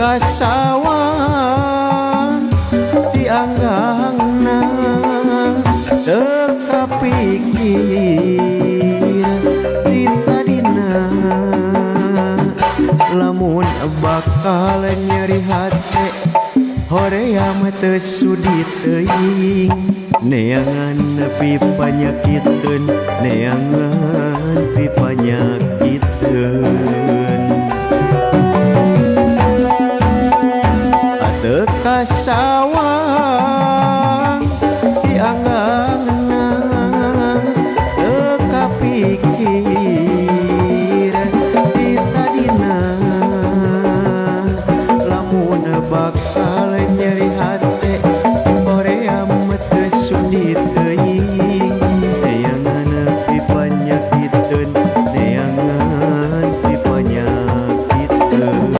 Kasawang dianggangna teu kapikir ti tadina lamun bakal nyeri hate hoream teu sudi teuing neangan pipanyakiteun, neangan pipanyakiteun. Teu kasawang.